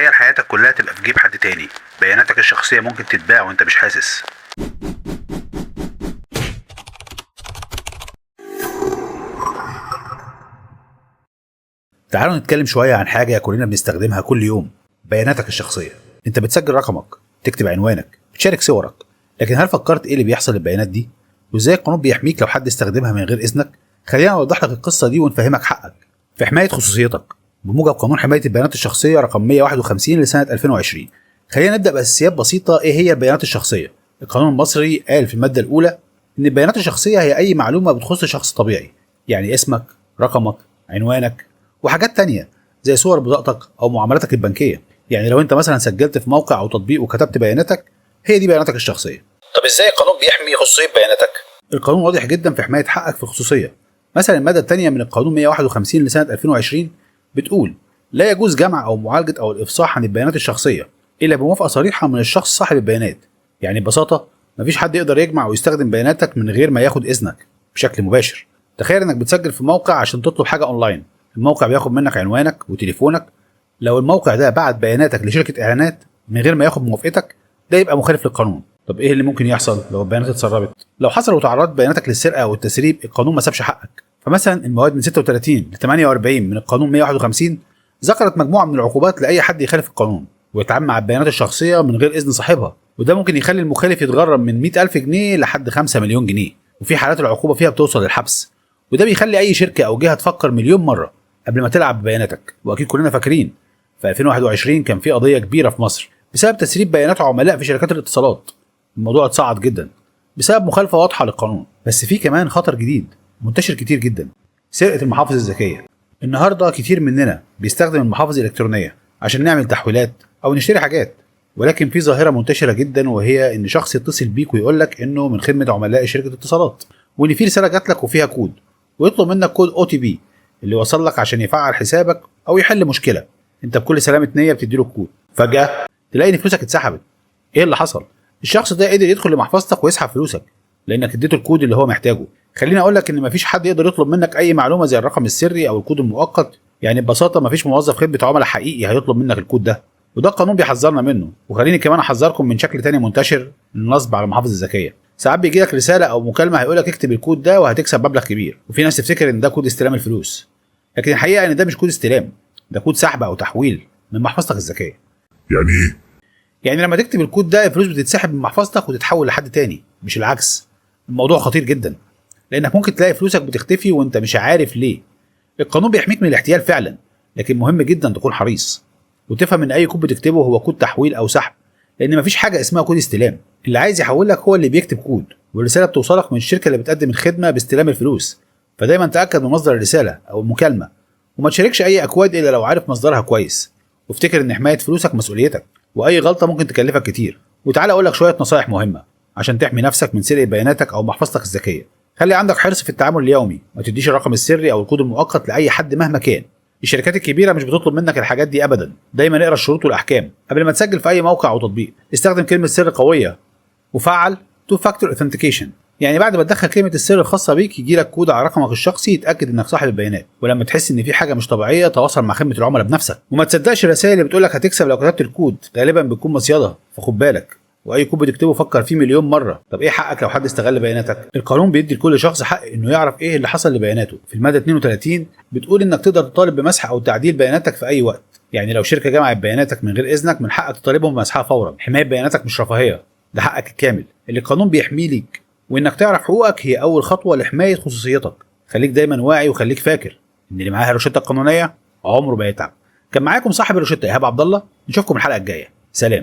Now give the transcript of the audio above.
تخيل حياتك كلها تبقى في جيب حد تاني، بياناتك الشخصية ممكن تتباع وانت مش حاسس. تعالوا نتكلم شوية عن حاجة كلنا بنستخدمها كل يوم، بياناتك الشخصية. انت بتسجل رقمك، تكتب عنوانك، بتشارك صورك، لكن هل فكرت ايه اللي بيحصل للبيانات دي؟ وازاي القانون بيحميك لو حد استخدمها من غير اذنك؟ خلينا نوضح لك القصة دي ونفهمك حقك في حماية خصوصيتك بموجب قانون حماية البيانات الشخصية رقم 151 لسنة 2020. خلينا نبدأ بأساسيات بسيطة. ايه هي البيانات الشخصية؟ القانون المصري قال في المادة الأولى إن البيانات الشخصية هي أي معلومة بتخص شخص طبيعي، يعني اسمك، رقمك، عنوانك، وحاجات تانية زي صور بطاقتك أو معاملاتك البنكية. يعني لو أنت مثلا سجلت في موقع أو تطبيق وكتبت بياناتك، هي دي بياناتك الشخصية. طب إزاي القانون بيحمي خصوصية بياناتك؟ القانون واضح جدا في حماية حقك في الخصوصية. مثلا المادة الثانية من القانون 151 لسنة 2020 بتقول لا يجوز جمع أو معالجة أو الإفصاح عن البيانات الشخصية إلا بموافقة صريحة من الشخص صاحب البيانات. يعني ببساطة مفيش حد يقدر يجمع ويستخدم بياناتك من غير ما ياخد إذنك بشكل مباشر. تخيل إنك بتسجل في موقع عشان تطلب حاجة أونلاين، الموقع بياخد منك عنوانك وتليفونك. لو الموقع ده بعت بياناتك لشركة إعلانات من غير ما ياخد موافقتك، ده يبقى مخالف للقانون. طب ايه اللي ممكن يحصل لو البيانات اتسربت؟ لو حصل وتعرضت بياناتك للسرقه او التسريب، القانون ما سابش حقك. فمثلا المواد من 36 ل 48 من القانون 151 ذكرت مجموعة من العقوبات لاي حد يخالف القانون ويتعامل مع البيانات الشخصية من غير اذن صاحبها، وده ممكن يخلي المخالف يتغرم من 100,000 جنيه لحد 5 مليون جنيه، وفي حالات العقوبة فيها بتوصل للحبس. وده بيخلي اي شركة او جهة تفكر مليون مرة قبل ما تلعب ببياناتك. واكيد كلنا فاكرين في 2021 كان في قضية كبيرة في مصر بسبب تسريب بيانات عملاء في شركات الاتصالات. الموضوع اتصاعد جدا بسبب مخالفة واضحة للقانون. بس في كمان خطر جديد منتشر كتير جدا، سرقه المحافظ الذكية. النهارده كتير مننا بيستخدم المحافظ الالكترونية عشان نعمل تحويلات او نشتري حاجات، ولكن في ظاهره منتشرة جدا، وهي ان شخص يتصل بيك ويقول لك انه من خدمة عملاء شركة اتصالات، وان في رسالة جات لك وفيها كود، ويطلب منك كود OTP اللي وصل لك عشان يفعل حسابك او يحل مشكلة. انت بكل سلامه نيه بتديله الكود، فجاة تلاقي ان فلوسك اتسحبت. ايه اللي حصل؟ الشخص ده قدر يدخل لمحفظتك ويسحب فلوسك لانك اديته الكود اللي هو محتاجه. خليني اقول لك ان مفيش حد يقدر يطلب منك اي معلومة زي الرقم السري او الكود المؤقت. يعني ببساطة مفيش موظف خدمة عملاء حقيقي هيطلب منك الكود ده، وده القانون بيحذرنا منه. وخليني كمان احذركم من شكل تاني منتشر، النصب على المحافظ الذكية. ساعات بيجي لك رسالة او مكالمة هيقول لك اكتب الكود ده وهتكسب مبلغ كبير، وفي ناس تفتكر ان ده كود استلام الفلوس، لكن الحقيقة ان ده مش كود استلام، ده كود سحب او تحويل من محفظتك الذكية. يعني ايه؟ يعني لما تكتب الكود ده الفلوس بتتسحب من محفظتك وتتحول لحد تاني، مش العكس. الموضوع خطير جدا لانك ممكن تلاقي فلوسك بتختفي وانت مش عارف ليه. القانون بيحميك من الاحتيال فعلا، لكن مهم جدا تكون حريص وتفهم ان اي كود بتكتبه هو كود تحويل او سحب، لان مفيش حاجة اسمها كود استلام. اللي عايز يحول لك هو اللي بيكتب كود، والرسالة بتوصلك من الشركة اللي بتقدم الخدمة باستلام الفلوس. فدايما تاكد من مصدر الرسالة او المكالمة، وما تشاركش اي اكواد الا لو عارف مصدرها كويس. وافتكر ان حماية فلوسك مسؤوليتك، واي غلطه ممكن تكلفك كتير. وتعالى اقول لك شوية نصايح مهمة عشان تحمي نفسك من سرقه بياناتك او محفظتك الذكية. خلي عندك حرص في التعامل اليومي، ما تديش الرقم السري او الكود المؤقت لاي حد مهما كان. الشركات الكبيرة مش بتطلب منك الحاجات دي ابدا. دايما اقرا الشروط والاحكام قبل ما تسجل في اي موقع او تطبيق. استخدم كلمة سر قوية وفعل two factor authentication، يعني بعد ما تدخل كلمة السر الخاصة بيك يجي لك كود على رقمك الشخصي يتاكد انك صاحب البيانات. ولما تحس ان في حاجة مش طبيعية تواصل مع خدمة العملاء بنفسك، وما تصدقش الرسائل اللي بتقول لك هتكسب لو كتبت الكود، غالبا بتكون مصيده، فخد بالك. واي كود بتكتبه فكر فيه مليون مرة. طب ايه حقك لو حد استغل بياناتك؟ القانون بيدي لكل شخص حق انه يعرف ايه اللي حصل لبياناته. في المادة 32 بتقول انك تقدر تطالب بمسح او تعديل بياناتك في اي وقت. يعني لو شركة جمعت بياناتك من غير اذنك من حقك تطالبهم بمسحها فورا. حماية بياناتك مش رفاهية، ده حقك الكامل اللي القانون بيحميه ليك. وانك تعرف حقوقك هي اول خطوة لحماية خصوصيتك. خليك دايما واعي، وخليك فاكر ان اللي معاه الروشته القانونية عمره ما يتعب. كان معاكم صاحب الروشته ايهاب عبد الله، نشوفكم الحلقة الجاية. سلام.